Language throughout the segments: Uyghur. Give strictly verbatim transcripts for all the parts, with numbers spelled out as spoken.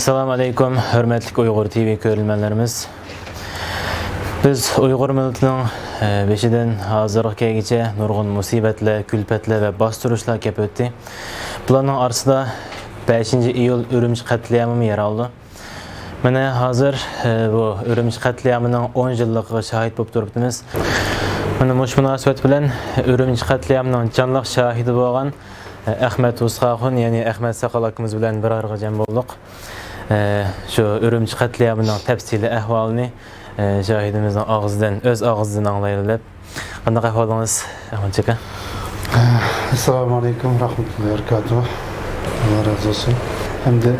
ئەسسالامۇ ئەلەيكۇم، ھۆرمەتلىك ئۇيغۇر تىۋى كۆرۈرمەنلىرىمىز. بىز ئۇيغۇر مىللىتىنىڭ، ئە، بېشىدىن ھازىرغا كەلگۈچە نۇرغۇن مۇسىبەتلەر، كۈلپەتلەر ۋە باستۇرۇشلار كېلىپ ئۆتتى. بۇلارنىڭ ئارىسىدا بەشىنچى ئىيۇل ئۈرۈمچى قەتلىئامىمۇ يەر ئالدى. مانا ھازىر، ئە، بۇ ئۈرۈمچى قەتلىئامىنىڭ ئون يىللىقىغا شاھىت بولۇپ تۇرۇپتىمىز. مانا مۇشۇ مۇناسىۋەت بىلەن ئۈرۈمچى قەتلىئامىنىڭ جانلىق شاھىتى بولغان، ئە، ئەخمەت ئۇسقاخۇن، يەنى ئەخمەت ساقال ئاكىمىز بىلەن بىر ئارىغا جەم بولدۇق. ئە، شۇ ئۈرۈمچى قەتلىئامىنىڭ تەپسىلىي ئەھۋالىنى، ئە، شاھىدىمىزنىڭ ئاغزىدىن، ئۆز ئاغزىدىن ئاڭلايلى دەپ. قانداق ئەھۋالىڭىز، ئەخمەت ئاكا؟ ئەسسالامۇ ئەلەيكۇم رەھمەتۇللاھى ۋەبەرىكاتۇھ. ئاللا رازى بولسۇن. ئەمدى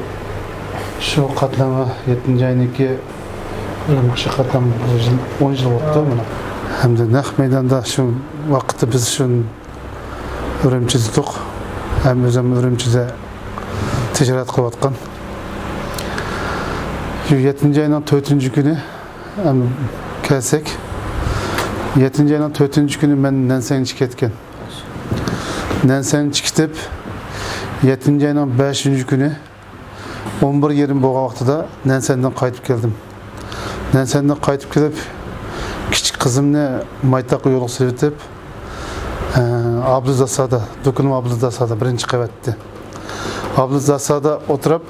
شۇ قەتلىئام يەتتىنچى ئاينىڭكى ئۈرۈمچى قەتلىئام بۇ يىل ئون يىل بوپتۇ مانا. ئەمدى نەق مەيداندا شۇ ۋاقىتتا بىز شۇ ئۈرۈمچىدە ئىدۇق. ھەم ئۆزۈم ئۈرۈمچىدە تىجارەت قىلىۋاتقان. شۇ يەتتىنچى ئاينىڭ تۆتىنچى كۈنى، ئەم، كەلسەك، يەتتىنچى ئاينىڭ تۆتىنچى كۈنى مەن نەنسەنگە چىقىپ كەتكەن. نەنسەنگە چىقىپ كېتىپ، يەتتىنچى ئاينىڭ بەشىنچى كۈنى ئون بىر يېرىم بولغان ۋاقتىدا نەنسەندىن قايتىپ كەلدىم. نەنسەندىن قايتىپ كېلىپ، كىچىك قىزىمنى مايتاققا يولغا سېلىۋېتىپ، ئە، ئابلىز داسادا، دۇكىنىم ئابلىز داسادا، بىرىنچى قەۋەتتە. ئابلىز داسادا ئولتۇرۇپ،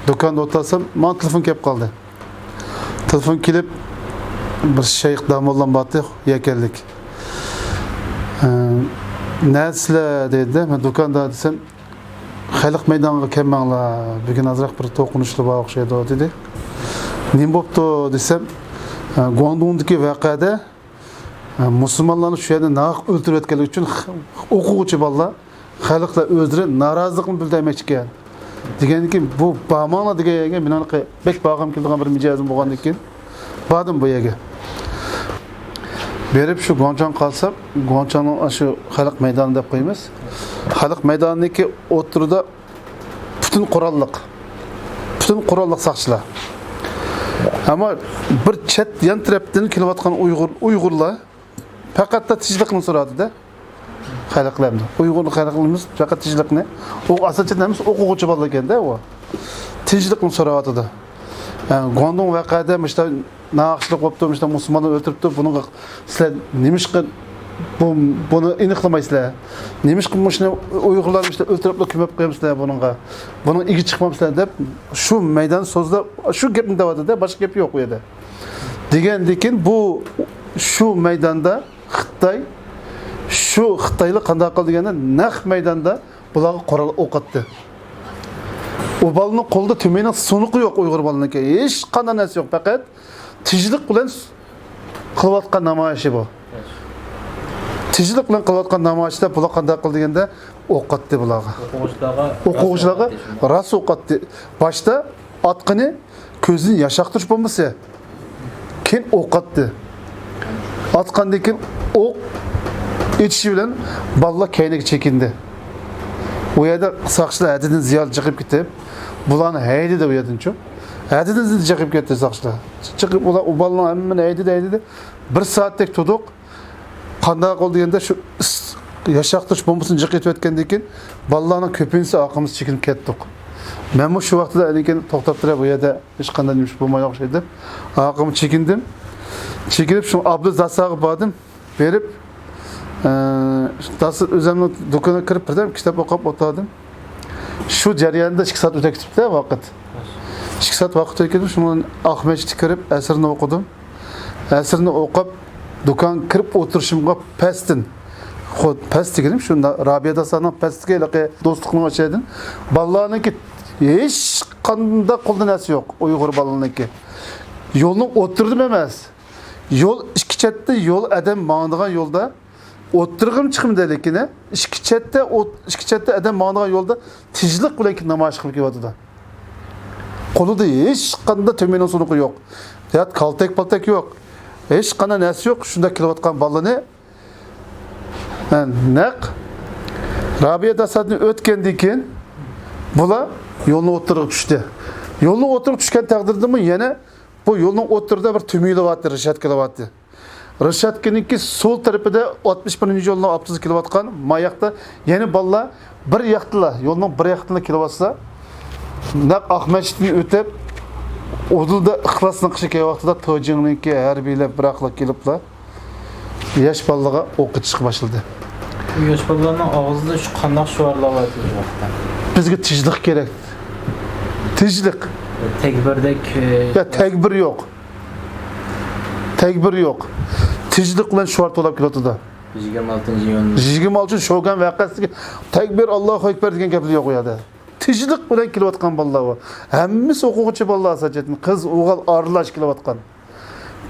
دۇكاندا ئولتۇرسام، ماڭا تېلېفون كېلىپ قالدى. تېلېفون كېلىپ، بىر شەيخ داموللام بارتى، يەكەنلىك. ئە، نەدىسىلەر دېدى، مەن دۇكاندا دېسەم، خەلق مەيدانغا كەلمەڭلار، بۈگۈن ئازراق بىر توقۇنۇشلار بار ئوخشايدۇ دېدى. نېمە بوپتۇ دېسەم، ئە، گۇاڭدۇڭدىكى ۋەقەدە، ئە، مۇسۇلمانلارنى شۇ يەردە ناھەق ئۆلتۈرۈۋەتكەنلىكى ئۈچۈن خ-، ئوقۇغۇچى بالىلار، خەلقلەر ئۆزلىرى نارازىلىقىنى بىلدۈرمەكچىكەن. دېگەندىن كېيىن، بۇ بارماڭلار دېگەن يەرگە مېنىڭ بەك بارغۇم كېلىدىغان بىر مىجەزىم بولغاندىن كېيىن باردىم بۇ يەرگە. بېرىپ شۇ گۇاڭچاڭغا قارىسام، گۇاڭچاڭنىڭ شۇ خەلق مەيدانى دەپ قويىمىز. خەلق مەيدانىدىكى ئوتتۇرىدا پۈتۈن قوراللىق، پۈتۈن قوراللىق ساقچىلار. ئەمما بىر چەت يان تەرەپتىن كېلىۋاتقان ئۇيغۇر، ئۇيغۇرلار پەقەتلا تىنچلىقنى سوراۋاتىدۇ. خەلقلەرنى. ئۇيغۇر خەلقلىرىمىز پەقەت تىنچلىقنى. ئۇ ئاساسەن ھەممىسى ئوقۇغۇچى بالا ئىكەندە ئۇ. تىنچلىقنى سوراۋاتىدۇ. يەنى گۇاڭدۇڭ ۋەقەدە مۇشتا ناھەقچىلىك بوپتۇ، مۇشتا مۇسۇلماننى ئۆلتۈرۈپتۇ. بۇنىڭغا سىلەر نېمىشقا بۇ، بۇنى ئېنىقلىمايسىلەر؟ نېمىشقا مۇشۇنى ئۇيغۇرلارنى مۇشتا ئۆلتۈرۈپلا كۆمۈپ قويامسىلەر بۇنىڭغا؟ بۇنىڭ ئىگە چىقمامسىلەر دەپ شۇ مەيدان سۆزلەپ شۇ گەپنى دەۋاتىدۇ، باشقا گەپ يوق ئۇ يەردە. دېگەندىكىن بۇ شۇ مەيداندا خىتاي، شۇ خىتايلار قانداق قىلدى دېگەندە، نەق مەيداندا بۇلارغا قورال ئوق ئاتتى. ئۇ بالىنىڭ قولىدا تۈمىنىڭ سۇنۇقى يوق ئۇيغۇر بالىنىڭكى. ھېچقانداق نەرسە يوق، پەقەت تىنچلىق بىلەن قىلىۋاتقان نامايىشى بۇ. تىنچلىق بىلەن قىلىۋاتقان نامايىشتا بۇلار قانداق قىلدى دېگەندە، ئوق ئاتتى بۇلارغا. ئوقۇغۇچىلارغا ئوقۇغۇچىلارغا راست ئوق ئاتتى. باشتا ئاتقىنى كۆزىدىن ياش ئاقتۇرۇش بومبىسى. كېيىن ئوق ئاتتى. ئاتقاندىن كېيىن ئوق ئېتىشى بىلەن بالىلار كەينىگە چېكىندى. ئۇ يەردە ساقچىلار ھەددىدىن زىيادە جىقىپ كېتىپ، بۇلارنى ھەيدىدى ئۇ يەردىنچۇ. ھەددىدىن زىيادە جىقىپ كەتتى ساقچىلار. جىقىپ ئۇلار ئۇ بالىلارنى ھەممىنى ھەيدىدى، ھەيدىدى. بىر سائەتتەك تۇردۇق. قانداق قىلدى دېگەندە، شۇ ئىس-، ياش ئاقتۇرۇش بومبىسىنى جىق ئېتىۋەتكەندىن كېيىن، بالىلارنىڭ كۆپىنچىسى ئارقىمىزغا چېكىنىپ كەتتۇق. مەنمۇ شۇ ۋاقتىدا ئەنىكىن توختاپ تۇرۇپ، بۇ يەردە ھېچقانداق نېمە ئىش بولمايدىغان ئوخشايدۇ دەپ، ئارقامغا چېكىندىم. چېكىنىپ، شۇ ئابلىز داساغا باردىم. بېرىپ، ئە، داسا ئۆزۈمنىڭ دۇكىنىغا كىرىپ، بىردەم كىتاب ئوقۇپ ئولتۇردۇم. شۇ جەرياندا ئىككى سائەت ئۆتۈپ كېتىپتۇ ۋاقىت. ئىككى سائەت ۋاقىت ئۆتۈپ كېتىپ، شۇنىڭ ئاق مەسچىتكە كىرىپ، ئەسىرنى ئوقۇدۇم. ئەسىرنى ئوقۇپ، دۇكانغا كىرىپ ئولتۇرۇشۇمغا پەستىن، خو-، پەس دېگىنىم شۇ نا-، رابىيە داسانىڭ پەستىكى ھېلىقى دوستلۇقنىڭ ئىچىدىن بالىلارنىڭكى ھېچقانداق قولىدا نەرسە يوق، ئۇيغۇر بالىلىرىنىڭكى. يولنىڭ ئوتتۇرىدىمۇ ئەمەس. يول ئىككى چەتتە يول، ئادەم ماڭىدىغان يولدا ئوتتۇرىغىمۇ چىقمىدى لېكىن، ئىككى چەتتە ئوت-، ئىككى چەتتە ئادەم ماڭىدىغان يولدا تىنچلىق بىلەن نامايىش قىلىپ كېلىۋاتىدۇ. قولىدا ھېچقانداق تۈمىنىڭ سۇنۇقى يوق. يا كالتەك-پالتەك يوق. ھېچقانداق نەرسە يوق. شۇنداق كېلىۋاتقان بالىنى، ھە، نەق رابىيە داسادىن ئۆتكەندىن كېيىن، بۇلار يولنىڭ ئوتتۇرىغا چۈشتى. يولنىڭ ئوتتۇرىغا چۈشكەن تەقدىردىمۇ يەنە بۇ يولنىڭ ئوتتۇرىدا بىر تۈمىلىۋاتتى، رېشاتكىلىۋاتتى. رېشاتكىنىڭكى سول تەرىپىدە ئاتمىش بىرىنچى يولنىڭ ئاپتوبۇسى كېلىۋاتقان، ما ياقتا يەنە بالىلار بىر ياقتىلا، يولنىڭ بىر ياقتىلا كېلىۋاتسا، نەق ئاق مەسچىتتىن ئۆتۈپ، ئۇدۇلدا ئىخلاس ناخشا كەلگەن ۋاقتىدا توجىڭنىڭكى ھەربىيلەر بىراقلا كېلىپلا ياش بالىلارغا ئوق ئېتىشقا باشلىدى. بۇ ياش بالىلارنىڭ ئاغزىدا شۇ قانداق شوئارلار بار ئەتىگەن ۋاقىتتا؟ بىزگە تىنچلىق كېرەك. تىنچلىق. تەكبىردەك. ئە، يا تەكبىر يوق. تەكبىر يوق. تىنچلىق بىلەن شوئار توۋلاپ كېلىۋاتىدۇ. يىگىرمە ئالتىنچى ئىيۇن. يىگىرمە ئالتىنچى شوگەن ۋەقەسىدىكى تەكبىر، ئاللاھۇ ئەكبەر دېگەن گەپلەر يوق ئۇ يەردە. تىنچلىق بىلەن كېلىۋاتقان بالىلار بۇ. ھەممىسى ئوقۇغۇچى بالىلار، سەجەتتىن قىز، ئوغۇل ئارىلاش كېلىۋاتقان.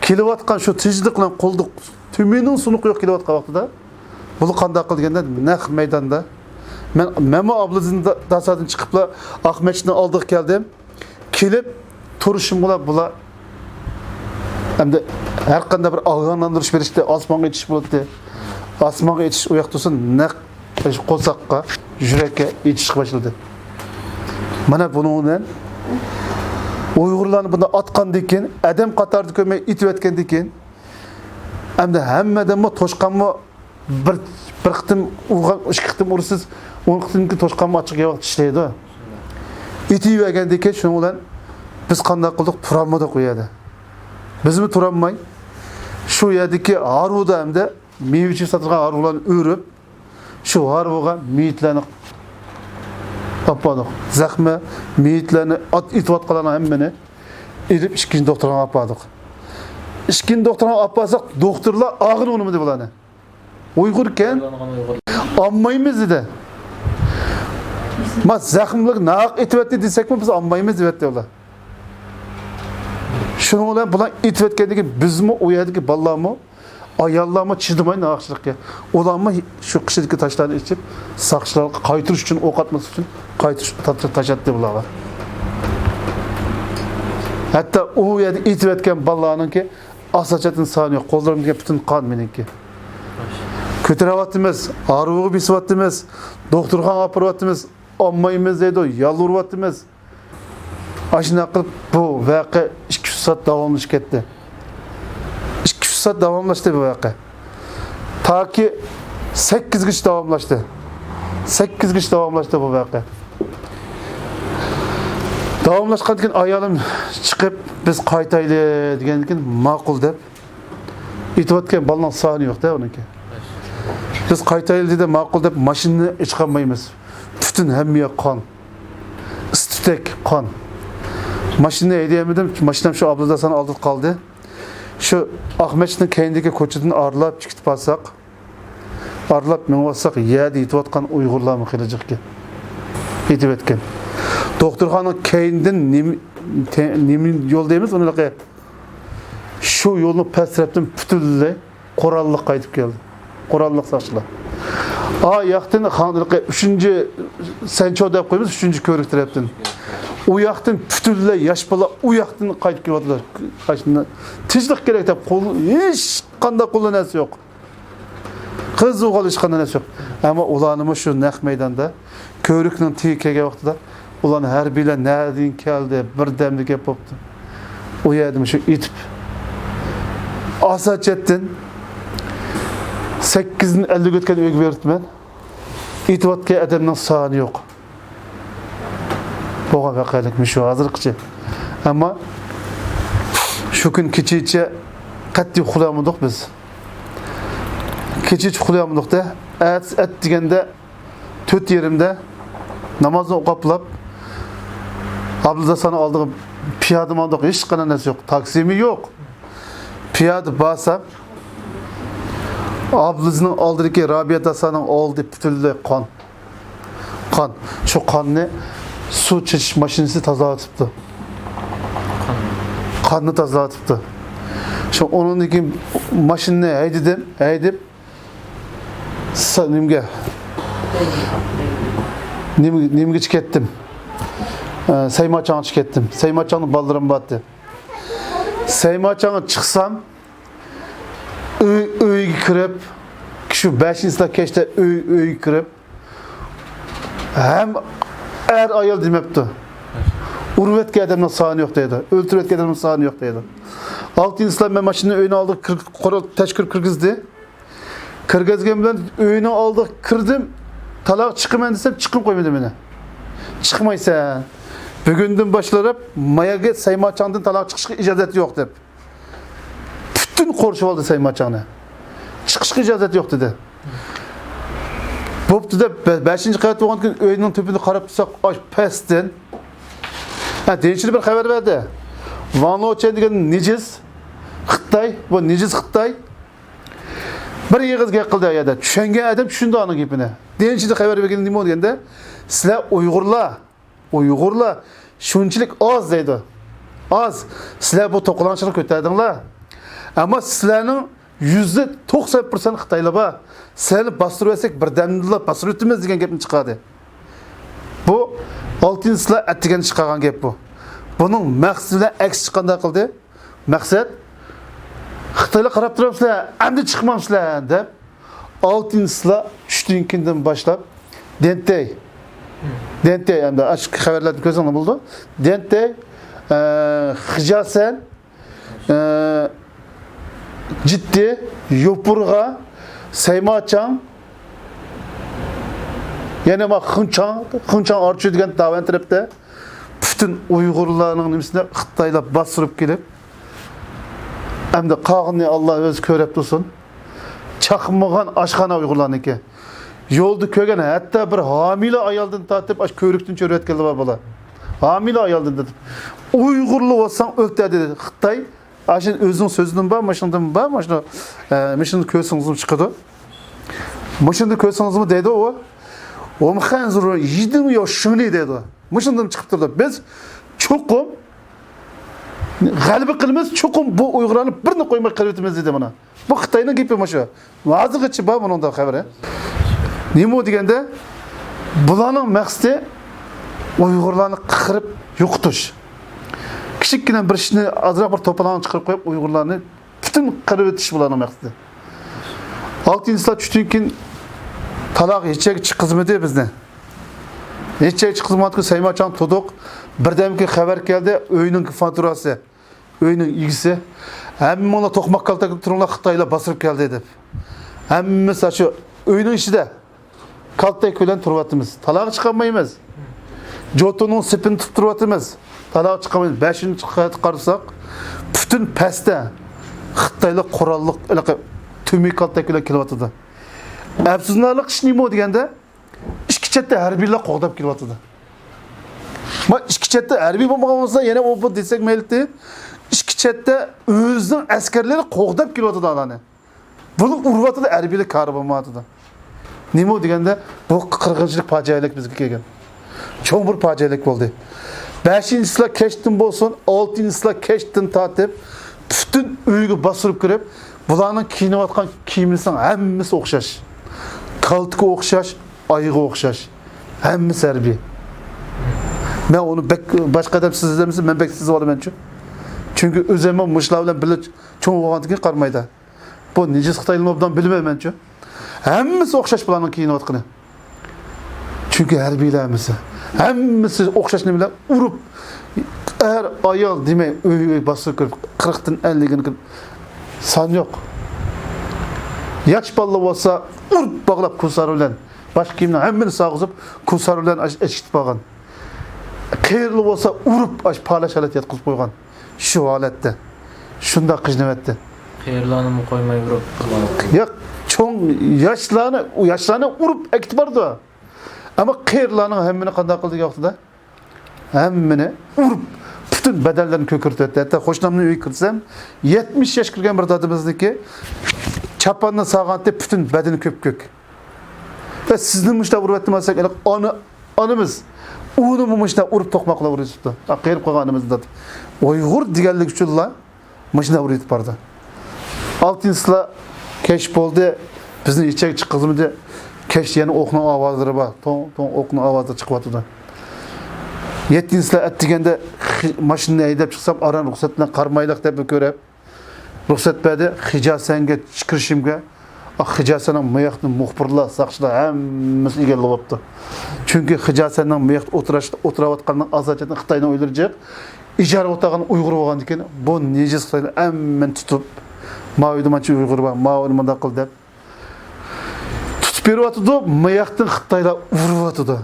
كېلىۋاتقان شۇ تىنچلىق بىلەن قولدا تۈمىنىڭ سۇنۇقى يوق كېلىۋاتقان ۋاقتىدا، بۇلار قانداق قىلدى دېگەندە، نەق مەيداندا مەن، مەنمۇ ئابلىزىن داسادىن چىقىپلا ئاق مەسچىتنىڭ ئالدىغا كەلدىم. كېلىپ تۇرۇشۇمغىلا بۇلار ئەمدى ھەر قانداق بىر ئاگاھلاندۇرۇش بېرىشتى، ئاسمانغا ئېتىش بولاتتى. ئاسمانغا ئېتىش ئۇ ياقتا تۇرسۇن، نەق قورساققا، يۈرەككە ئېتىشقا باشلىدى. مانا بۇنىڭ بىلەن ئۇيغۇرلارنى بۇنداق ئاتقاندىن كېيىن، ئادەم قاتارىدا كۆرمەي ئېتىۋەتكەندىن كېيىن، ئەمدى ھەممە ئادەممۇ توشقانمۇ بىر، بىر قېتىم ئۇرغان، ئىككى قېتىم ئۇرسىز، ئون قېتىمكى توشقانمۇ ئاچچىق ياۋاق چىشلەيدۇ. ئېتىۋەرگەندىن كېيىن شۇنىڭ بىلەن بىز قانداق قىلدۇق؟ تۇرالمىدۇق ئۇ يەردە. بىزمۇ تۇرالماي، شۇ يەردىكى ھارۋىدا ھەمدە مېۋە-چېۋە ساتىدىغان ھارۋىلارنى ئۆرۈپ، شۇ ھارۋىغا مېيىتلەرنى ئاپاردۇق. زەخمە مېيىتلەرنى ئات-، ئېتىۋاتقانلارنىڭ ھەممىنى ئېلىپ ئىككىنچى دوختۇرخانىغا ئاپاردۇق. ئىككىنچى دوختۇرخانىغا ئاپارساق، دوختۇرلار ئاغرىنىۋالمىدى بۇلارنى. ئۇيغۇركەن، ئالمايمىز دېدى. ما زەخىملىك ناھەق ئېتىۋەتتى دېسەكمۇ، بىز ئالمايمىز دېۋەتتى ئۇلار. شۇنىڭ بىلەن بۇلار ئېتىۋەتكەندىن كېيىن، بىزمۇ، ئۇ يەردىكى بالىلارمۇ، ئاياللارمۇ چىدىماي ناھەقچىلىققا. ئۇلارمۇ شۇ قېشىدىكى تاشلارنى ئېچىپ، ساقچىلارغا قايتۇرۇش ئۈچۈن، ئوق ئاتماسلىق ئۈچۈن قايتۇرۇش، تاشلاتتى بۇلارغا. ھەتتا ئۇ يەردە ئېتىۋەتكەن بالىلارنىڭكى ئاساچەتتىن سانى يوق. قوللىرىمدىكى پۈتۈن قان مېنىڭكى. كۆتۈرۈۋاتىمىز، ھارۋىغا بېسىۋاتىمىز، دوختۇرخانىغا ئاپىرىۋاتىمىز، ئالمايمىز دەيدۇ، يالۋۇرۇۋاتىمىز. ئاشۇنداق قىلىپ بۇ ۋەقە ئىككى ئۈچ سائەت داۋاملىشىپ كەتتى. ئىككى ئۈچ سائەت داۋاملاشتى بۇ ۋەقە. تاكى سەككىزگىچە داۋاملاشتى. سەككىزگىچە داۋاملاشتى بۇ ۋەقە. داۋاملاشقاندىن كېيىن ئايالىم چىقىپ، بىز قايتايلى دېگەندىن كېيىن، ماقۇل دەپ، ئېتىۋاتقان بالىنىڭ سانى يوق-دە ئۇنىڭكى. بىز قايتايلى دېدى، ماقۇل دەپ ماشىنىنى ئېچىقالمايمىز. پۈتۈن ھەممە يەر قان. ئىس-تۈتەك، قان. ماشىنىنى ھەيدىيەلمىدىم، ماشىنام شۇ ئابلىزادە سان ئالدىدا قالدى. شۇ ئاق مەسچىتنىڭ كەينىدىكى كوچىدىن ئارىلاپ چىقىپ بارساق، ئارىلاپ مېڭىۋاتساق، يەردە يېتىۋاتقان ئۇيغۇرلارمۇ خېلى جىقكەن. يېتىۋەتكەن. دوختۇرخانىنىڭ كەينىدىن نېمە، تە-، نېمە يول دەيمىز ئۇنى؟ شۇ يولنىڭ پەس تەرەپتىن پۈتۈنلەي قوراللىق قايتىپ كەلدى. قوراللىق ساقچىلار. ئا ياقتىن خاڭدىلىقى ئۈچىنچى سەنچو دەپ قويىمىز، ئۈچىنچى كۆۋرۈك تەرەپتىن. ئۇ ياقتىن پۈتۈنلەي ياش بالا ئۇ ياقتىن قايتىپ كېلىۋاتىدۇ. تىنچلىق كېرەك دەپ، قول، ھېچقانداق قولدا نەرسە يوق. قىز ئوغۇل ھېچقانداق نەرسە يوق. ئەمما ئۇلارنىمۇ شۇ نەق مەيداندا كۆۋرۈكنىڭ تېگىگە كەلگەن ۋاقتىدا ئۇلارنى ھەربىيلەر نەدىن كەلدى، بىردەمدە گەپ بوپتۇ. ئۇ يەردىمۇ شۇ ئېتىپ، ئاساچەتتىن سەككىزدىن ئەللىك ئۆتكەن ئۆيگە بېرىپتىمەن. ئېتىۋاتقان ئادەمنىڭ سانى يوق. بولغان ۋەقەلىك مۇشۇ ھازىرغىچە. ئەمما شۇ كۈن كېچىچە قەتئىي ئۇخلىيالمىدۇق بىز. كېچىچە ئۇخلىيالمىدۇق-دە، ئەتىسى ئەتىگەندە تۆت يېرىمدە نامازنى ئوقۇپلاپ، ئابلىزادە سانىڭ ئالدىغا پىيادە ماڭدۇق، ھېچقانداق نەرسە يوق، تاكسىمۇ يوق. پىيادە بارسام، ئابلىزنىڭ ئالدىدىكى رابىيە داسانىڭ ئالدى پۈتۈنلەي قان. قان. شۇ قاننى سۇ چېچىش ماشىنىسى تازىلاۋېتىپتۇ. قاننى تازىلاۋېتىپتۇ. شۇ ئۇنىڭدىن كېيىن ماشىنىنى ھەيدىدىم، ھەيدىپ، سا-، نېمىگە، نېمە-، نېمىگىچە كەتتىم. ئە، سەيماچاڭغىچە كەتتىم. سەيماچاڭدا بالىلىرىم بارتى. سەيماچاڭغا چىقسام، ئۆي، ئۆيگە كىرىپ، شۇ بەشىنچى سائەت كەچتە ئۆي، ئۆيگە كىرىپ، ھەم ئەر ئايال دېمەپتۇ. ئۇرۇۋەتكەن ئادەمنىڭ سانى يوق دەيدۇ. ئۆلتۈرۈۋەتكەن ئادەمنىڭ سانى يوق دەيدۇ. ئالتىنچى سائەت مەن ماشىنىنى ئۆينىڭ ئالدىغا كىر-، قورال تەشكۈر كىرگۈزدى. كىرگۈزگەن بىلەن ئۆينىڭ ئالدىغا كىردىم. تالاغا چىقىمەن دېسەم، چىققىلى قويمىدى مېنى. چىقمايسەن. بۈگۈندىن باشلاپ ماياگە سەيماچاڭدىن تالاغا چىقىشقا ئىجازەت يوق دەپ، پۈتۈن قورشىۋالدى سەيماچاڭنى. چىقىشقا ئىجازەت يوق دېدى. بوپتۇ دەپ، بە-، بەشىنچى قەۋەت بولغاندىكىن ئۆينىڭ تۆپىنى قاراپ تۇرساق، ئاش پەستىن. ھە، دېنچىلى بىر خەۋەر بەردى. ۋاڭ لوچەن دېگەن نىجىس خىتاي، بۇ نىجىس خىتاي بىر ئېغىز گەپ قىلدى ئۇ يەردە. چۈشەنگەن ئادەم چۈشىندى ئۇنىڭ گېپىنى. دېنچىلى خەۋەر بەرگىنى نېمە دېگەندە، سىلەر ئۇيغۇرلار، ئۇيغۇرلار شۇنچىلىك ئاز دەيدۇ. ئاز. سىلەر بۇ توقۇنۇشنى كۆتەردىڭلار. ئەمما سىلەرنىڭ يۈزدە توقسان پىرسەنت خىتايلار بار. سىلەرنى باستۇرۇۋەتسەك، بىردەمدىلا باستۇرۇۋېتىمىز دېگەن گەپنى چىقاردى. بۇ ئالتىنچىسىلار ئەتىگەن چىقارغان گەپ بۇ. بۇنىڭ مەقسىتى بىلەن ئەكسىچە قانداق قىلدى؟ مەقسەت، خىتايلار قاراپ تۇرۇپسىلەر، ئەمدى چىقمامسىلەر دەپ، ئالتىنچىسىلار چۈشتىن كېيىندىن باشلاپ، دېنتەي، دېنتەي، ئەمدى ئاشۇ خەۋەرلەردىن كۆرسەڭلار بولىدۇ. دېنتەي، ئە، خىجاسەن، ئە، جىتتى، يوپۇرغا، سەيماچاڭ، يەنە ما خۇنچاڭ، خۇنچاڭ ئارچۇ دېگەن داۋەن تەرەپتە پۈتۈن ئۇيغۇرلارنىڭ نېمىسىنى خىتايلار باستۇرۇپ كېلىپ، ئەمدى قالغىنىنى ئاللا ئۆزى كۆرۈپ تۇرسۇن. چاقمىغان ئاشخانا ئۇيغۇرلارنىڭكى. يولدا كۆرگەن ھەتتا بىر ھامىلە ئايالدىن تارتىپ ئاشۇ كۆۋرۈكتىن چۆرۈۋەتكەنلەر بار بۇلار. ھامىلە ئايالدىن تارتىپ. ئۇيغۇرلار بولساڭ ئۆلتۈر دېدى. خىتاي ئاشۇ ئۆزىنىڭ سۆزىدىن بار، مۇشۇندىن بار، مۇشۇنى، ئە، مۇشۇنى كۆرسىڭىزمۇ چىقىدۇ. مۇشۇنى كۆرسىڭىزمۇ دەيدۇ ئۇ. ۋومخەنزۇرۇ يىدىڭ يو شىڭلى دەيدۇ. مۇشۇندىن چىقىپ تۇرىدۇ. بىز چوقۇم غەلىبە قىلىمىز، چوقۇم بۇ ئۇيغۇرلارنى بىرنى قويماي قىرىۋېتىمىز دېدى مانا. بۇ خىتاينىڭ گېپى مۇشۇ. ھازىرغىچە بار بۇنىڭدا خەۋىرى. نېمە دېگەندە، بۇلارنىڭ مەقسىتى ئۇيغۇرلارنى قىرىپ يوقىتىش. كىچىككىنە بىر ئىشنى، ئازراق بىر توپىلاڭ چىقىرىپ قويۇپ، ئۇيغۇرلارنى پۈتۈن قىرىۋېتىش بۇلارنىڭ مەقسىتى. ئالتىنچىسىلار چۈشتىن كېيىن تالاغا ھېچ يەرگە چىققۇزمىدى بىزنى. ھېچ يەرگە چىققۇزمىغاندىكىن سەيماچاڭ تۇردۇق. بىردەمكى خەۋەر كەلدى، ئۆينىڭ فاتۇراسى، ئۆينىڭ ئىگىسى، ھەممىڭلار توقماق كالتەكلەپ تۇرۇڭلار، خىتايلار باستۇرۇپ كەلدى دەپ. ھەممىسى شۇ ئۆينىڭ ئىچىدە. كالتەك بىلەن تۇرۇۋاتىمىز. تالاغا چىقالمايمىز. جوتۇنىڭ سېپىنى تۇتۇپ تۇرۇۋاتىمىز. تالاغا چىقالمايمىز. بەشىنچى قەۋەتكە قارىساق، پۈتۈن پەستە خىتايلار قوراللىق ھېلىقى تۈمى كالتەك بىلەن كېلىۋاتىدۇ. ئەپسۇسلىنارلىق ئىش نېمە دېگەندە، ئىككى چەتتە ھەربىيلەر قوغداپ كېلىۋاتىدۇ. ما ئىككى چەتتە ھەربىي بولمىغان بولسا، يەنە ئۇ بۇ دېسەك مەيلى، ئىككى چەتتە ئۆزىنىڭ ئەسكەرلىرى قوغداپ كېلىۋاتىدۇ ئۇلارنى. بۇنى ئۇرۇۋاتىدۇ، ھەربىيلەر كارى بولمايۋاتىدۇ. نېمە دېگەندە، بۇ قىرغىنچىلىق پاجىئەلىك بىزگە كەلگەن. چوڭ بىر پاجىئەلىك بولدى. بەشىنچىسىلار كەچتىن بولسۇن، ئالتىنچىسىلار كەچتىن تارتىپ، پۈتۈن ئۆيگە باستۇرۇپ كىرىپ، بۇلارنىڭ كىيىنىۋاتقان كىيىمىنىڭ ھەممىسى ئوخشاش. كالتىكى ئوخشاش، ئايىغى ئوخشاش. ھەممىسى ھەربىي. مەن ئۇنى بەك، باشقا ئادەم سىزدە دېمىسە، مەن بەك سىزىۋالىمەنچۇ. چۈنكى ئۆزۈممۇ مۇشۇلار بىلەن بىللە چوڭ بولغاندىن كېيىن قارىمايدا. بۇ نىجىس خىتايلىمۇ ئوبدان بىلىمەن مەنچۇ. ھەممىسى ئوخشاش بۇلارنىڭ كىيىنىۋاتقىنى. چۈنكى ھەربىيلەر ھەممىسى. ھەممىسى ئوخشاش نېمىلەر ئۇرۇپ، ئەر، ئايال دېمەي، ئۆي، ئۆي باستۇرۇپ كىرىپ، قىرىقتىن ئەللىككە كىرىپ، سان يوق. ياش بالىلار بولسا ئۇرۇپ باغلاپ كۇسار بىلەن، باشقا كىيىمنى ھەممىنى سالغۇزۇپ، كۇسار بىلەن ئاش-، ئېشىكتە بارغان. قېرىلار بولسا ئۇرۇپ، ئاش-، پالەچ ھالەتتە ياتقۇزۇپ قويغان. شۇ ھالەتتە. شۇنداق قىينىۋەتتى. قېرىلارنىمۇ قويماي ئۇرۇپ. ياق، چوڭ ياشلارنى، ياشلارنى ئۇرۇپ ئەكېتىپ بارىدۇ. ئەمما قېرىلارنىڭ ھەممىنى قانداق قىلدى ۋاقتىدا؟ ھەممىنى ئۇرۇپ، پۈتۈن بەدەنلىرىنى كۆكىرىتىۋەتتى. ھەتتا قوشنامنىڭ ئۆيىگە كىرسەم، يەتمىش ياش كىرگەن بىر دادىمىزنىڭكى چاپاننى سالغانتى پۈتۈن بەدىنى كۆپكۆك. ۋە سىزنى مۇشۇنداق ئۇرۇۋەتتىم دېسەك، ئانا، ئانىمىز ئۇنىمۇ مۇشۇنداق ئۇرۇپ توقماقلار ئۇرۇۋېتىپتۇ. قېرىپ قالغان ئانىمىزنى دادى. ئۇيغۇر دېگەنلىك ئۈچۈنلا مۇشۇنداق ئۇرۇۋېتىپ بارىدۇ. ئالتىنچىسىلار كەچ بولدى، بىزنى ھېچ يەرگە چىققۇزمىدى. كەچتە يەنە ئوقنىڭ ئاۋازلىرى بار، توڭ، توڭ ئوقنىڭ ئاۋازلىرى چىقىۋاتىدۇ. يەتتىنچىسىلار ئەتىگەندە خى-، ماشىنىنى ھەيدەپ چىقسام، ئاران رۇخسەت بىلەن قارىمايلىق دەپ بىر كۆرۈپ، رۇخسەت بەردى. خىجاسەنگە كىرىشىمگە، خىجاسەننىڭ ماياقتىن مۇخبىرلار، ساقچىلار ھەممىسى ئىگىلىۋاپتۇ. چۈنكى خىجاسەننىڭ ماياقتا ئولتۇرۇش-، ئولتۇرۇۋاتقانلىقىنىڭ ئاساسىيىتىنى خىتاينىڭ ئۆيلىرى جىق. ئىجارە ئولتۇرغان ئۇيغۇر بولغاندىكىن، بۇ نىجىس خىتايلار ھەممىنى تۇتۇپ، ماۋۇ يەردە مانچە ئۇيغۇر بار، ماۋۇنى مۇنداق قىل دەپ تۇتۇپ بېرىۋاتىدۇ. ماياقتىن خىتايلار ئۇرۇۋاتىدۇ.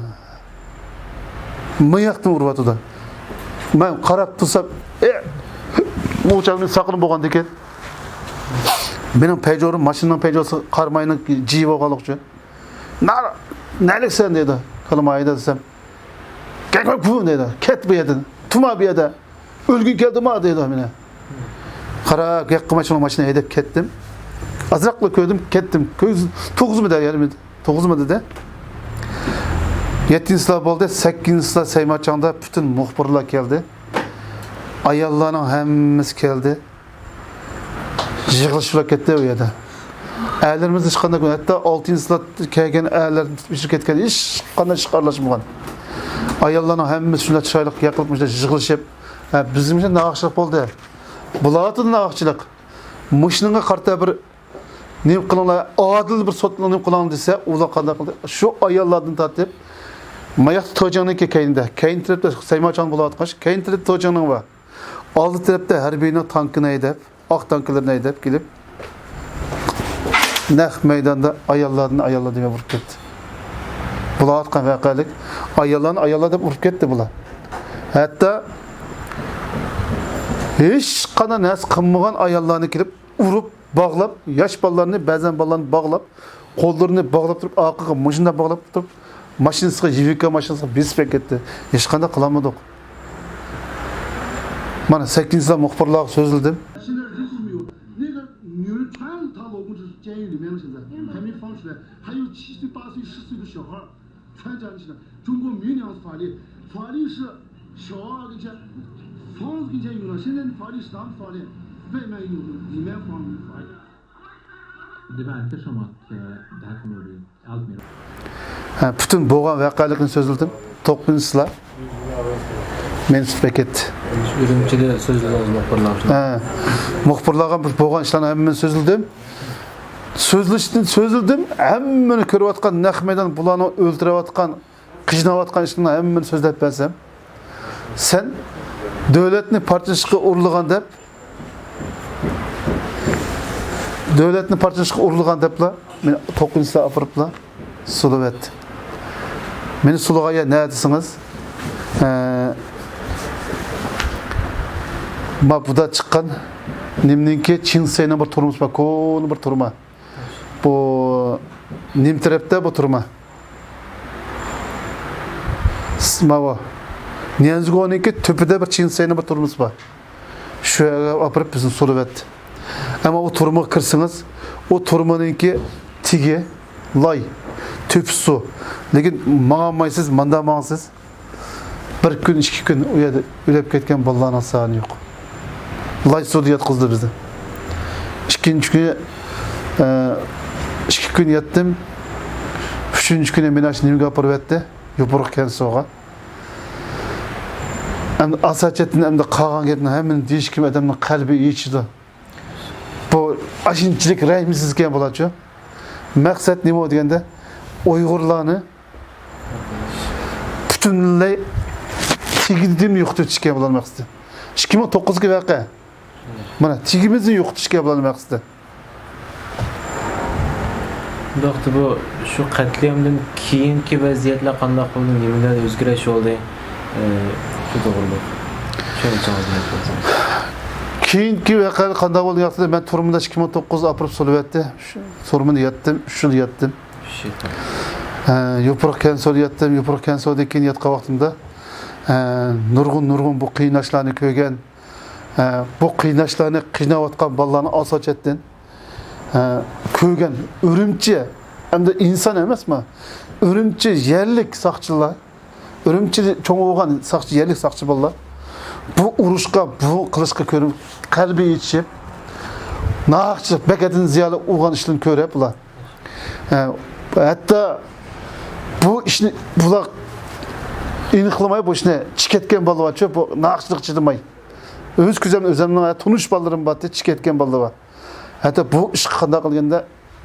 ماياقتىن ئۇرۇۋاتىدۇ. مەن قاراپ تۇرسام، ئە، ئۇ چاغدا ساقىلىم بولغاندىكىن، مېنىڭ پەيجورۇم، ماشىنىنىڭ پەيجورىسى قاراماينىڭ جىيى بولغانلىقى ئۈچۈن، «نار، نەلىكسەن؟» دەيدۇ. «كالىمايدا» دېسەم، «گەڭگەڭ گۇ» دەيدۇ. «كەت بۇ يەردىن. تۇرما بۇ يەردە. ئۆلگۈڭ كەلدىمۇ؟» دەيدۇ مېنى. قارا، گەپ قىلماي شۇنىڭ ماشىنىغا ھەيدەپ كەتتىم. ئازراقلا كۆردۈم، كەتتىم. كۆز توغۇزما دەر يەرمىدى. توغۇزما دېدى. يەتتىنچى سىلار بولدى. سەككىزىنچى سىلار سەيماچاڭدا پۈتۈن مۇخبىرلار كەلدى. ئاياللارنىڭ ھەممىسى كەلدى. يىغلىشىپلا كەتتى ئۇ يەردە. ئەرلىرىمىز ھېچقانداق، ھەتتا ئالتىنچى سىلات كەلگەن ئەرلەر ئۆچۈپ كەتكەن، ھېچقانداق ئىشقا ئارىلاشمىغان. ئاياللارنىڭ ھەممىسى شۇنداق چىرايلىق ياقىلىپ، مۇشۇنداق يىغلىشىپ، ھە، بىزنىڭ ئۈچۈن ناھەقچىلىق بولدى. بۇلاردا ناھەقچىلىق. مۇشۇنىڭغا قارىتا بىر نېمە قىلىڭلار، ئادىل بىر سوت نېمە قىلىڭ دېسە، ئۇلار قانداق قىلدى؟ شۇ ئاياللاردىن تارتىپ، ماياقتا توجاڭنىڭكى كەينىدە، كەينى تەرەپتە سەيماچاڭ بولۇۋاتقان، كەينى تەرەپتە توجاڭنىڭ بار. ئالدى تەرەپتە ھەربىينىڭ تانكىنى ھەيدەپ، ئاق تانكىلىرىنى ھەيدەپ كېلىپ، نەق مەيداندا ئاياللاردىن ئاياللار دېگەن ئۇرۇپ كەتتى. بۇلار ئاتقان ۋەقەلىك ئاياللارنى ئاياللار دەپ ئۇرۇپ كەتتى بۇلار. ھەتتا ھېچقانداق نەرسە قىلمىغان ئاياللارنى كېلىپ ئۇرۇپ، باغلاپ، ياش بالىلارنى، بەزەن بالىلارنى باغلاپ، قوللىرىنى باغلاپ تۇرۇپ، ئارقىغا مۇشۇنداق باغلاپ تۇرۇپ، ماشىنىسىغا، يىۋىكا ماشىنىسىغا بېسىپ ئەكەتتى. ھېچقانداق قىلالمىدۇق. مانا، سەككىزىنچى سان مۇخبىرلارغا سۆزلىدىم. 现在如果没有那个女人穿着她老公就是监狱里面的现在，还没放出来，还有七岁、八岁、十岁的小孩儿穿这样的，中国没有那样的法律，法律是小孩跟前、房子跟前有了，现在的法律是咱们法律，外面有，里面法律。 دابا انت شمعت، آه، تحكم الرياض. ھە، پۈتۈن بولغان ۋەقەلىكنى سۆزلىدىم. توققۇزىنچىسىلار مېنى تۇتۇپ ئەكەتتى. ئۈرۈمچىدە سۆزلىدىڭىز مۇخبىرلار بىلەن؟ ھە، مۇخبىرلارغا بىر بولغان ئىشلارنى ھەممىنى سۆزلىدىم. سۆزلىشتىن سۆزلىدىم، ھەممىنى كۆرۈۋاتقان نەق مەيدان، بۇلارنى ئۆلتۈرۈۋاتقان، قىيناۋاتقان ئىشلارنى ھەممىنى سۆزلەپ بەرسەم، سەن دۆلەتنى پارچىلىشقا ئۇرۇنغان دەپ، دۆلەتنى پارچىلاشقا ئۇرۇنغان دەپلا، مېنى توققۇزىنچىسىلار ئاپىرىپلا سولىۋەتتى. مېنى سولىغان يەر نەدە دېسىڭىز، ئە، ما بۇدا چىققان نېمىنىڭكى، چىڭسەينىڭ بىر تۈرمىسى بار، كونا بىر تۈرمە. بۇ نېمە تەرەپتە بۇ تۈرمە؟ ماۋۇ نيەنزۇگونىڭكى تۆپىدە بىر چىڭسەينىڭ بىر تۈرمىسى بار. شۇ يەرگە ئاپىرىپ بىزنى سولىۋەتتى. ئەمما ئۇ تۈرمىگە كىرسىڭىز، ئۇ تۈرمىنىڭكى تېگى لاي، تۆپىسى سۇ. لېكىن ماڭالمايسىز، ماندا ماڭىسىز. بىر كۈن، ئىككى كۈن ئۇ يەردە ئۆلۈپ كەتكەن بالىلارنىڭ سانى يوق. لاي سۇدا ياتقۇزدى بىزنى. ئىككىنچى كۈنى، ئە، ئىككى كۈن ياتتىم. ئۈچىنچى كۈنى مېنى ئاشۇ نېمىگە ئاپىرىۋەتتى؟ يوپۇرغا كەنسوغا. ئەمدى ئاساچەتتىن ئەمدى قالغان گەپنى ھەممىنى دېيىشكىمۇ ئادەمنىڭ قەلبى ئېچىدۇ. بۇ ئاشۇنچىلىك رەھىمسىز ئىكەن بۇلارچۇ. مەقسەت نېمە دېگەندە، ئۇيغۇرلارنى پۈتۈنلەي تېگىدىن يوقىتىۋېتىشكەن بۇلار مەقسىتى. ئىككى مىڭ توققۇزدىكى ۋەقە. مانا، تېگىمىزنى يوقىتىشكەن بۇلار مەقسىتى. شۇنداقتا بۇ، شۇ قەتلىئامدىن كېيىنكى ۋەزىيەتلەر قانداق بولدى؟ نېمىلەر ئۆزگىرىش بولدى؟ ئى، شۇ توغرىلىق چۈشەنچىڭىزنى بەرسىڭىز. كېيىنكى ۋەقەلەر قانداق بولدى؟ ياقتى، مەن تۈرمىدە ئىككى مىڭ توققۇزدا ئاپىرىپ سولىۋەتتى. شۇ تۈرمىدە ياتتىم، ئۈچ يىل ياتتىم. ئۈچ يىل. ئە، يوپۇرغا كەنسودا ياتتىم. يوپۇرغا كەنسودىن كېيىن ياتقان ۋاقتىمدا، ئە، نۇرغۇن، نۇرغۇن بۇ قىيناشلارنى كۆرگەن، ئە، بۇ قىيناشلارنى، قىيناۋاتقان بالىلارنى ئاساچەتتىن، ئە، كۆرگەن. ئۈرۈمچى، ئەمدى ئىنسان ئەمەسما، ئۈرۈمچى يەرلىك ساقچىلار، ئۈرۈمچىدە چوڭ بولغان ساقچى، يەرلىك ساقچى بالىلار بۇ ئۇرۇشقا، بۇ قىلىشقا كۆرۈپ، قەلبى ئېچىشىپ، ناھەقچىلىق، بەك ئەدىن زىيانلىق بولغان ئىشلارنى كۆرۈپ، بۇلار، ئە، ھەتتا بۇ ئىشنى بۇلار ئېنىقلىماي، بۇ ئىشنى چىقىۋەتكەن بالا بارچۇ، بۇ ناھەقچىلىققا چىدىماي. ئۆز كۆزۈم، ئۆزۈمنىڭ تونۇش بالىلىرىم بارتى، چىقىۋەتكەن بالىلار بار. ھەتتا بۇ ئىشقا قانداق قىلغاندا،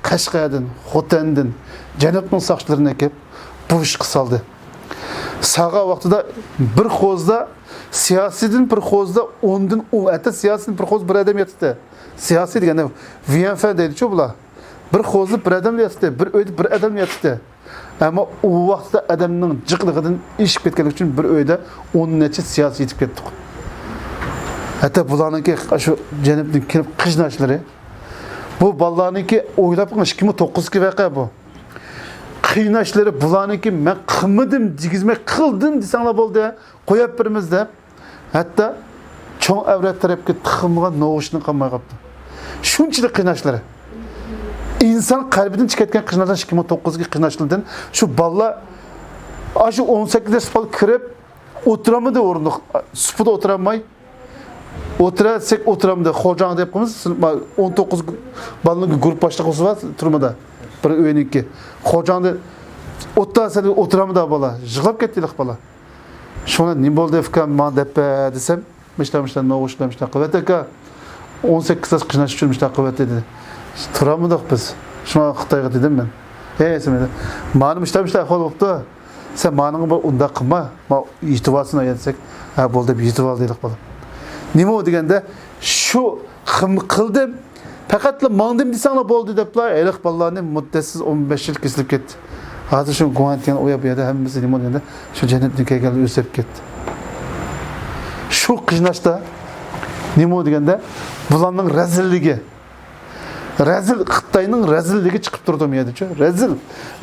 قەشقەردىن، خوتەندىن، جەنۇبنىڭ ساقچىلىرىنى ئەكىپ، بۇ ئىشقا سالدى. سالغان ۋاقتىدا بىر خوزدا، سىياسىيدىن بىر خوزدا ئوندىن ئون، ھەتتا سىياسىيدىن بىر خوز بىر ئادەم ياتاتتى. سىياسىي دېگەندە ۋيەنفەن دەيدىچۇ بۇلار. بىر خوزىدا بىر ئادەم ياتاتتى، بىر ئۆيدە بىر ئادەم ياتاتتى. ئەمما ئۇ ۋاقىتتا ئادەمنىڭ جىقلىقىدىن ئېشىپ كەتكەنلىكى ئۈچۈن بىر ئۆيدە ئون نەچچە سىياسىي يېتىپ كەتتۇق. ھەتتا بۇلارنىڭكى شۇ جەنۇبتىن كېلىپ قىيناشلىرى، بۇ بالىلارنىڭكى، ئويلاپ بېقىڭ، ئىككى مىڭ توققۇزدىكى ۋەقە بۇ. قىيناشلىرى بۇلارنىڭكى، مەن قىلمىدىم دېگۈزمەي، قىلدىم دېسەڭلار بولدى، قويۇپ بېرىمىز دەپ، ھەتتا چوڭ ئەۋلاد تەرەپكە تىقىلمىغان نوغۇچنى قالماي قاپتۇ. شۇنچىلىك قىيناشلىرى. ئىنسان قەلبىدىن چىقىپ كەتكەن قىيناشلار، ئىككى مىڭ توققۇزدىكى قىيناشلاردىن شۇ بالىلار، ئاشۇ ئون سەككىز ياش بالا كىرىپ ئولتۇرالمىدى ئورۇندۇق، سۇپىدا ئولتۇرالماي، ئولتۇرا دېسەك ئولتۇرالمىدى. خوجاڭ دەپ قويىمىز، سىنىپ، ئون توققۇز بالىنىڭ گۇرۇپپا باشلىقى بار تۈرمىدە. بىر ئۆينىڭكى. خوجاڭ دەپ، ئولتۇرا دېسە ئولتۇرالمىدى بالا. يىغلاپ كەتتى ھېلىقى بالا. شۇڭا نېمە بولدى ئۇكام، ماڭا دەپ بەر دېسەم، مۇشتا، مۇشتا، نوغۇچلار مۇشتا قىلىۋەتتى ئاكا. ئون سەككىز ياش قىيناش ئۈچۈن مۇشتا قىلىۋەتتى دېدى. تۇرالمىدۇق بىز. شۇڭا خىتايغا دېدىم مەن. ھەي، سەن مانا مۇشتا، مۇشتا ئەھۋال بوپتۇ. سەن مانىڭغا بىر ئۇنداق قىلما. ما يېتىۋالسۇن ئايا دېسەك، ھە، بولدى دەپ يېتىۋالدى ھېلىقى بالا. نېمە ئۇ دېگەندە، شۇ قىم-، قىلدىم، پەقەتلا ماڭدىم دېسەڭلا بولدى دەپلا، ھېلىقى بالىلارنى مۇددەتسىز ئون بەش يىل كېسىلىپ كەتتى. ھازىر شۇ گۇڭئەنتيەن ئۇ يا بۇ يەردە ھەممىسى نېمە دېگەندە، شۇ جەنۇبتىن كەلگەنلەر ئۆزگىرىپ كەتتى. شۇ قىيناشتا نېمە ئۇ دېگەندە، بۇلارنىڭ رەزىللىكى. رەزىل، خىتاينىڭ رەزىللىكى چىقىپ تۇرىدۇ بۇ يەردىچۇ. رەزىل.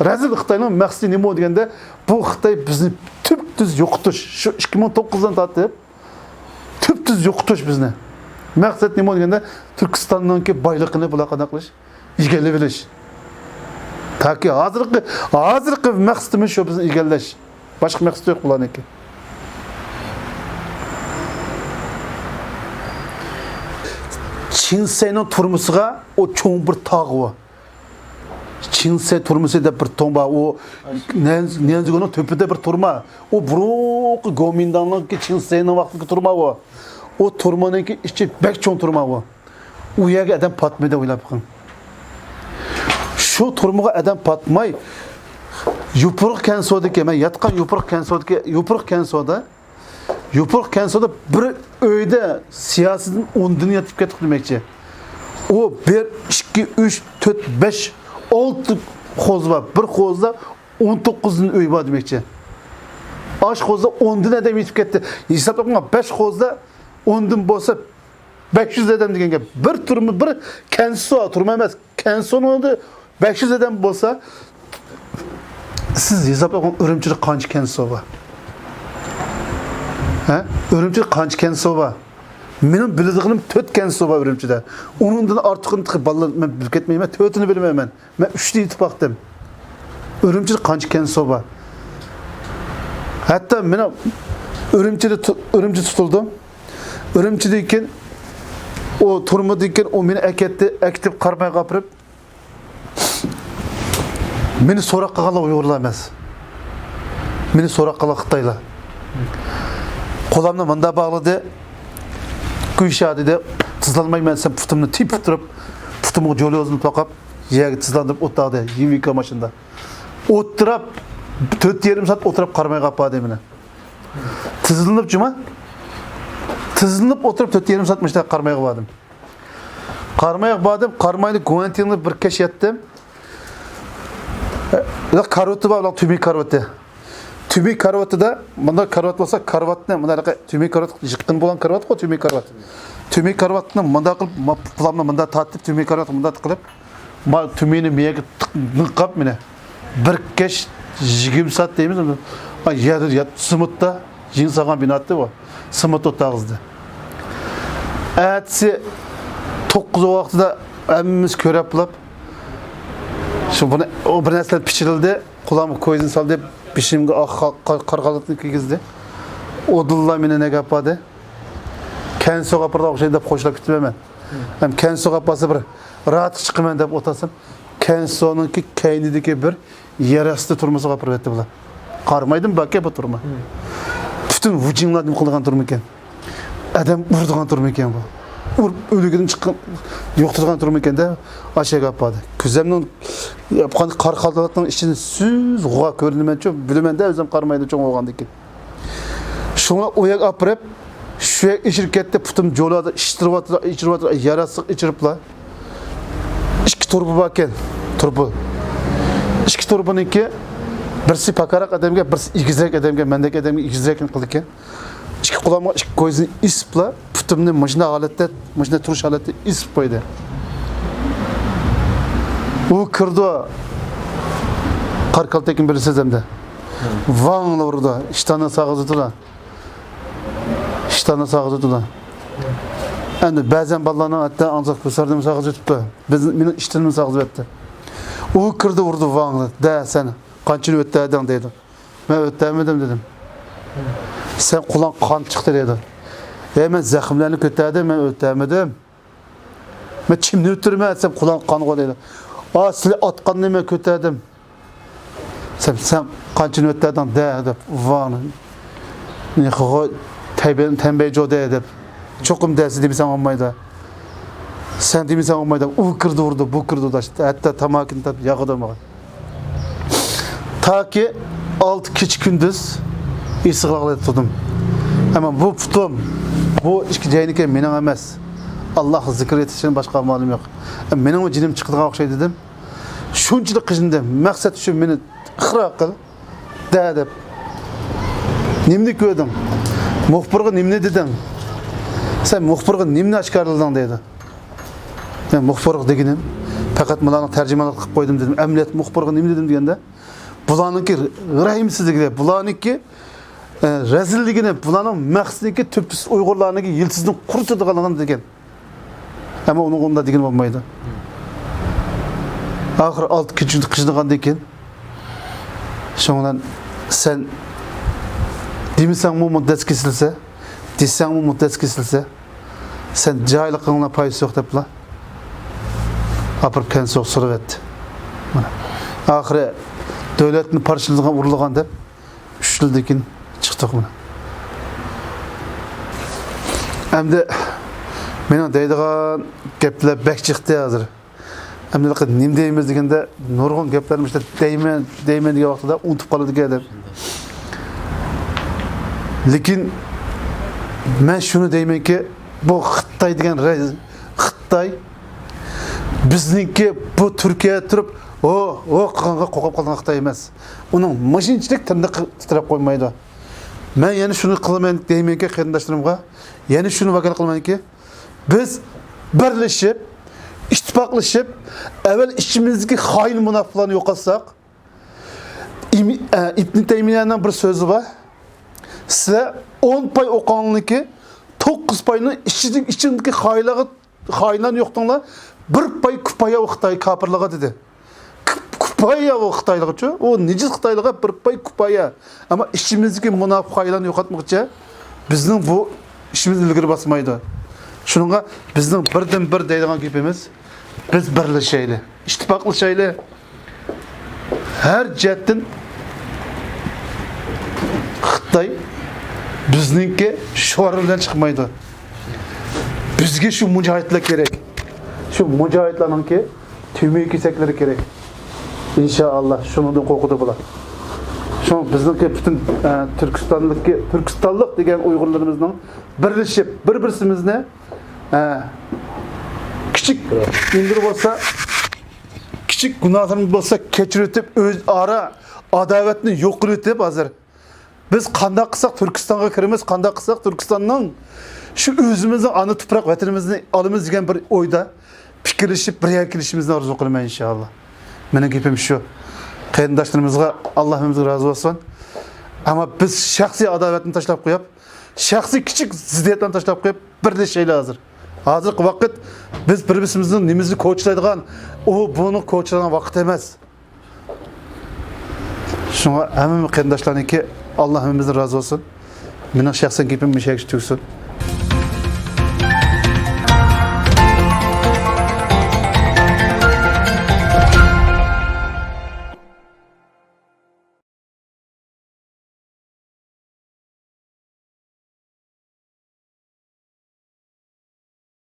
رەزىل خىتاينىڭ مەقسىتى نېمە ئۇ دېگەندە، بۇ خىتاي بىزنى تۈپتۈز يوقىتىش. شۇ ئىككى مىڭ توققۇزدىن تارتىپ تۈپتۈز يوقىتىش بىزنى. مەقسەت نېمە دېگەندە، تۈركىستاننىڭكى بايلىقىنى بۇلار قانداق قىلىش؟ ئىگىلىۋېلىش. تاكى ھازىرقى، ھازىرقى مەقسىتىمىز شۇ بىزنى ئىگىلەش. باشقا مەقسىتى يوق بۇلارنىڭكى. چىن سەينىڭ تۈرمىسىغا ئۇ چوڭ بىر تاغ ئۇ. چىڭسەي تۈرمىسى دەپ بىر تۇڭ بار. ئۇ نەنز-، نەنزىگۇنىڭ تۆپىدە بىر تۈرمە. ئۇ بۇرۇنقى گومىنداڭنىڭكى چىڭسەينىڭ ۋاقتىدىكى تۈرمە ئۇ. ئۇ تۈرمىنىڭكى ئىچى بەك چوڭ تۈرمە ئۇ. ئۇ يەرگە ئادەم پاتمىدى، ئويلاپ بېقىڭ. شۇ تۈرمىگە ئادەم پاتماي، يوپۇرغا كەنسودىكى، مەن ياتقان يوپۇرغا كەنسودىكى، يوپۇرغا كەنسودا يوپۇرغا كەنسودا بىر ئۆيدە سىياسىيدىن ئوندىن يېتىپ كەتتۇق دېمەكچى. ئۇ بىر، ئىككى، ئۈچ، تۆت، بەش، ئالتە خوزا بار. بىر خوزىدا ئون توققۇزدىن ئۆي بار دېمەكچى. ئاش خوزىدا ئوندىن ئادەم يېتىپ كەتتى. ھېسابلاپ بېقىڭ، بەش خوزىدا ئوندىن بولسا، بەش يۈز ئادەم دېگەن گەپ. بىر تۈرمە، بىر كەنسو، تۈرمە ئەمەس، كەنسونىڭ ئۆيىدە بەش يۈز ئادەم بولسا، سىز ھېسابلاپ بېقىڭ، ئۈرۈمچىدە قانچە كەنسو بار؟ ھە؟ ئۈرۈمچىدە قانچە كەنسو بار؟ مېنىڭ بىلىدىغىنىم تۆت كەنسو بار ئۈرۈمچىدە. ئۇنىڭدىن ئارتۇقىنى تېخى بالىلار، مەن بىلىپ كەتمەيمەن، تۆتىنى بىلمەيمەن. مەن ئۈچنى ئېيتىپ باقتىم. ئۈرۈمچىدە قانچە كەنسو بار؟ ھەتتا مېنىڭ ئۈرۈمچىدە تۇ-، ئۈرۈمچىدە تۇتۇلدۇم. ئۈرۈمچىدىن كېيىن، ئۇ تۈرمىدىن كېيىن ئۇ مېنى ئەكەتتى، ئەكېتىپ قارامايغا ئاپىرىپ، مېنى سوراق قىلغانلار ئۇيغۇرلار ئەمەس. مېنى سوراق قىلغان خىتايلار. قولۇمنى مۇنداق باغلىدى. گۈيشا دېدى، تىزلانمايمەن دېسەم، پۇتۇمنى تېپىپ تۇرۇپ، پۇتۇمغا جوليوزنى توقاپ، يەرگە تىزلاندۇرۇپ ئولتۇردى، يىمىكا ماشىنىدا. ئولتۇرۇپ، تۆت يېرىم سائەت ئولتۇرۇپ قارامايغا ئاپاردى مېنى. تىزلىنىپ جۇما. تىزلىنىپ ئولتۇرۇپ، تۆت يېرىم سائەت مۇشۇنداق قارامايغا باردىم. قارامايغا باردىم، قارامايدا گۇەنتىڭدا بىر كەچ ياتتىم. ئە، كارىۋىتى بار، ئۇلار تۈمەن كارىۋىتى. تۈمەن كارىۋىتىدا، مۇنداق كارىۋات بولسا، كارىۋاتنى، مۇنداق تۈمەن كارىۋات، يېقىن بولغان كارىۋاتقۇ، تۈمەن كارىۋات. تۈمەن كارىۋاتنى مۇنداق قىلىپ، ما-، پۇتلارنى مۇنداق تارتىپ، تۈمەن كارىۋاتنى مۇنداق قىلىپ، ما-، تۈمەننى مېيەگە تىق-، نىقاپ مېنى. بىر كەچ يىگىرمە سائەت دەيمىز، ئۇنى. ئا، يەردە يات-، سېمونتتا، يېڭى سالغان بىنا ئىدى ئۇ. سېمونت ئولتۇرغۇزدى. ئەتىسى توققۇز ۋاقتىدا ھەممىمىز كۆرەپ بولۇپ، شۇ بۇنى، ئۇ بىر نەرسىلەر پىچىرلىدى، قۇلاققا كويزىنى سالدى، بېشىمغا ئاق قا-، قا-، قارا خالاتنى كىيگۈزدى. ئۇدۇللا مېنى نەگە ئاپاردى؟ كەنسوغا ئاپىرىدىغان ئوخشايدۇ دەپ خوشلاپ كېتىپ بەرمەن. ھەم كەنسوغا ئاپارسا بىر راھەتلىك چىقىمەن دەپ ئولتۇرسام، كەنسونىڭكى كەينىدىكى بىر يەر ئاستى تۈرمىسىگە ئاپىرىۋەتتى بۇلار. قارامايدىمۇ باركەن بۇ تۈرمە. پۈتۈن ۋۇجىڭلار نېمە قىلىدىغان تۈرمىكەن؟ ئادەم ئۇرىدىغان تۈرمىكەن بۇ. ئۇرۇپ ئۆلۈكىدىن چىققان، يوقىتىدىغان تۈرمىكەن دە، ئاشۇ يەرگە ئاپاردى. كۆزۈمنىڭ ياپقان قارا خالاتنىڭ ئىچىنى سۈزۈك كۆرىمەن، چۈ-، بىلىمەن دە، ئۆزۈم قارامايدا چوڭ بولغاندىكىن. شۇڭا ئۇ يەرگە ئاپىرىپ، شۇ يەر ئېچىلىپ كەتتى، پۇتۇم جولادا ئىشتىرىۋاتىدۇ، ئېچىرىۋاتىدۇ، ياراسىق ئېچىرىپلا. ئىككى تۇرۇبا باركەن، تۇرۇبا. ئىككى تۇرۇبىنىڭكى بىرسى پاكاراق ئادەمگە، بىرسى ئېگىزرەك ئادەمگە، مەندەك ئادەمگە ئېگىزرەكنى قىلىدىكەن. ئىككى قولامغا ئىككى كويزىنى ئېسىپلا، پۇتۇمنى مۇشۇنداق ھالەتتە، مۇشۇنداق تۇرۇش ھالەتتە ئېسىپ قويدى. ئۇ كىرىدۇ، قارا كالتەكنى بىلىسىز ئەمدى. ۋاڭلا ئۇرىدۇ، ئىشتاننى ساغىزىتىدۇ. ئىشتاننى ساغىزىتىدۇ. ئەمدى بەزەن بالىلارنىڭ ھەتتا ئاڭزاق كۆزلىرىنى ساغىزىتىپتۇ. بىز، مېنىڭ ئىشتىنىمنى ساغىزىۋەتتى. ئۇ كىرىدۇ، ئۇرىدۇ ۋاڭلا. دە، سەن قانچىنى ئۆتتەردىڭ دەيدۇ. مەن ئۆتتەرمىدىم دېدىم. سەن قولۇڭ قان چىقتى دەيدۇ. ھە، مەن زەخىملەرنى كۆتەردىم، مەن ئۆتتەرمىدىم. مەن چىمنى ئۆتتۈرىمەن دېسەم، قولۇڭ قانغۇ دەيدۇ. ئا، سىلى ئاتقاننى مەن كۆتەردىم. سەن، سەن قانچىنى ئۆتتەردىڭ دە دەپ، ۋاڭ. نېخىغۇ تەنبەي، تەنبەي جودە دەپ. چوقۇم دەسە دېمىسەڭ بولمايدۇ. سەن دېمىسەڭ بولمايدۇ. ئۇ كىردى ئۇردى، بۇ كىردى ئۇردى. ھەتتا تاماكىنى تارتىپ ياقىدۇ ماڭا. تاكى ئالتە كېچە كۈندۈز ئېسىقلىقتا تۇردۇم. ئەمما بۇ پۇتۇم، بۇ ئىككى جەينىكى مېنىڭ ئەمەس. ئاللاھ زىكىر ئېيتىشتىن باشقا ئامالىم يوق. مېنىڭمۇ جېنىم چىقىدىغان ئوخشايدۇ دېدىم. شۇنچىلىك قىينىلدىم. مەقسەت شۇ، مېنى ئىقرار قىل، دە دەپ. نېمىنى كۆردۈڭ؟ مۇخبىرغا نېمىنى دېدىڭ؟ سەن مۇخبىرغا نېمىنى ئاشكارىلىدىڭ دەيدۇ. مەن مۇخبىرغا دېگىنىم، پەقەت بۇلارنىڭ تەرجىمانلىقىنى قىلىپ قويدۇم دېدىم. ئەمەلىيەتتە مۇخبىرغا نېمە دېدىم دېگەندە، بۇلارنىڭكى رەھىمسىزلىكى، بۇلارنىڭكى، ئە، رەزىللىكىنى، بۇلارنىڭ مەقسىتىنىڭكى تۈپسىز ئۇيغۇرلارنىڭكى يىلتىزىنى قۇرۇتىدىغانلىقىنى دېگەن. ئەمما ئۇنىڭغا ئۇنداق دېگىلى بولمايدۇ. ئاخىر ئالتە كېچە قىينىغاندىن كېيىن، شۇنىڭ بىلەن سەن دېمىسەڭمۇ مۇددەت كېسىلسە، دېسەڭمۇ مۇددەت كېسىلسە، سەن جاھىللىقىڭنىڭ پايدىسى يوق دەپلا ئاپىرىپ كەنسىگە سولىۋەتتى. مانا. ئاخىرى دۆلەتنى پارچىلىدىغان، ئۇرىدىغان دەپ ئۈچ يىلدىن كېيىن چىقتۇق مانا. ئەمدى مېنىڭ دەيدىغان گەپلەر بەك چىقتى ھازىر. ئەمدى نېمە دەيمىز دېگەندە، نۇرغۇن گەپلەرنى مۇشۇنداق دەيمەن، دەيمەن دېگەن ۋاقتىدا ئۇنتۇپ قالىدىكەن ئادەم. لېكىن مەن شۇنى دەيمەنكى، بۇ خىتاي دېگەن رەز-، خىتاي بىزنىڭكى بۇ تۈركىيەدە تۇرۇپ، ھو، ھو قىلغانغا قورقۇپ قالغان خىتاي ئەمەس. ئۇنىڭ مۇشۇنچىلىك تىرنىقى تىترەپ قويمايدۇ. مەن يەنە شۇنى قىلىمەن دەيمەنكى قېرىنداشلىرىمغا، يەنە شۇنى ۋەكالەت قىلىمەنكى، بىز بىرلىشىپ، ئىتتىپاقلىشىپ، ئەۋۋەل ئىچىمىزدىكى خائىن مۇناپىقلارنى يوقاتساق، ئىم-، ئە، ئىبن تەيمىيەنىڭ بىر سۆزى بار. سىلەر ئون پاي ئوقۇڭلاركى، توققۇز پاينى ئىچىدىكى، ئىچىڭدىكى خائىنلارغا، خائىنلارنى يوقىتىڭلار، بىر پاي كۇپايە ئۇ خىتاي كاپىرلارغا دېدى. كۇپ-، كۇپايە ئۇ خىتايلارغىچۇ، ئۇ نىجىس خىتايلارغا بىر پاي كۇپايە. ئەمما ئىچىمىزدىكى مۇناپىق خائىنلارنى يوقاتمىغۇچە بىزنىڭ بۇ ئىشىمىز ئىلگىرى باسمايدۇ. شۇنىڭغا بىزنىڭ بىردىن بىر دەيدىغان گېپىمىز، بىز بىرلىشەيلى، ئىتتىپاقلىشايلى. ھەر جەھەتتىن خىتاي بىزنىڭكى شوئار بىلەن چىقمايدۇ. بىزگە شۇ مۇجاھىدلار كېرەك. شۇ مۇجاھىدلارنىڭكى تۈمۈگە كېسەكلىرى كېرەك. ئىنشائاللا، شۇنىڭدىن قورقىدۇ بۇلار. شۇڭا بىزنىڭكى پۈتۈن، ئە، تۈركىستانلىقكى، تۈركىستانلىق دېگەن ئۇيغۇرلىرىمىزنىڭ بىرلىشىپ، بىر-بىرسىمىزنى، ئە، كىچىك نېمىلىرى بولسا، كىچىك گۇناھلىرىمىز بولسا كەچۈرۈۋېتىپ، ئۆزئارا ئاداۋەتنى يوق قىلىۋېتىپ، ھازىر بىز قانداق قىلساق تۈركىستانغا كىرىمىز، قانداق قىلساق تۈركىستاننىڭ شۇ ئۆزىمىزنىڭ ئانا تۇپراق ۋەتىنىمىزنى ئالىمىز دېگەن بىر ئويدا پىكىرلىشىپ، بىر يەرگە كېلىشىمىزنى ئارزۇ قىلىمەن، ئىنشائاللا. مېنىڭ گېپىم شۇ. قېرىنداشلىرىمىزغا ئاللا ھەممىمىزگە رازى بولسۇن. ئەمما بىز شەخسىي ئاداۋەتنى تاشلاپ قويۇپ، شەخسىي كىچىك زىددىيەتلەرنى تاشلاپ قويۇپ، بىرلىشەيلى ھازىر. ھازىرقى ۋاقىت بىز بىر-بىرىمىزنىڭ نېمىمىزنى كوچىلايدىغان، ئۇ بۇنى كوچىلايدىغان ۋاقىت ئەمەس. شۇڭا ھەممە قېرىنداشلارنىڭكى ئاللا ھەممىمىزدىن رازى بولسۇن. مېنىڭ شەخسەن گېپىم مۇشۇ يەرگىچە تۈگىسۇن.